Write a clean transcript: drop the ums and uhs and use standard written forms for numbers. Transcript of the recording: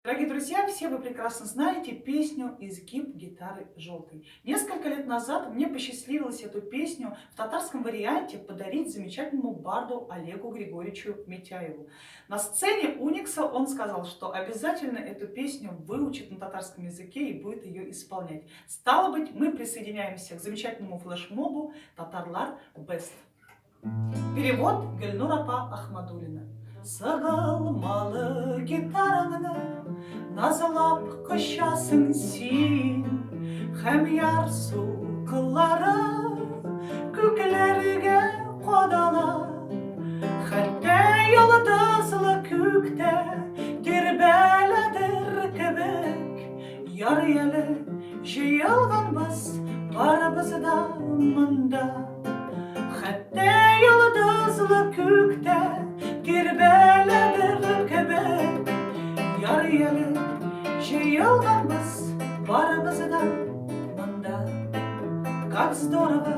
Дорогие друзья, все вы прекрасно знаете песню «Изгиб гитары желтой». Несколько лет назад мне посчастливилось эту песню в татарском варианте подарить замечательному барду Олегу Григорьевичу Митяеву. На сцене Уникса он сказал, что обязательно эту песню выучит на татарском языке и будет ее исполнять. Стало быть, мы присоединяемся к замечательному флешмобу «Татарлар Бест». Перевод Гөлнур апа Ахмадуллина. Сыгылмалы гитараңны назлап кочасың син, Һәм ярсу кыллары күкләргә кадала. Хәтта йолдызлы күктә тирбәләдер кебек, Ярый әле җыелганбыз барыбыз да монда. Хәтта йолдызлы күктә тирбәләдер кебек. Ярый әле җыелганбыз барыбыз да монда. Как здорово,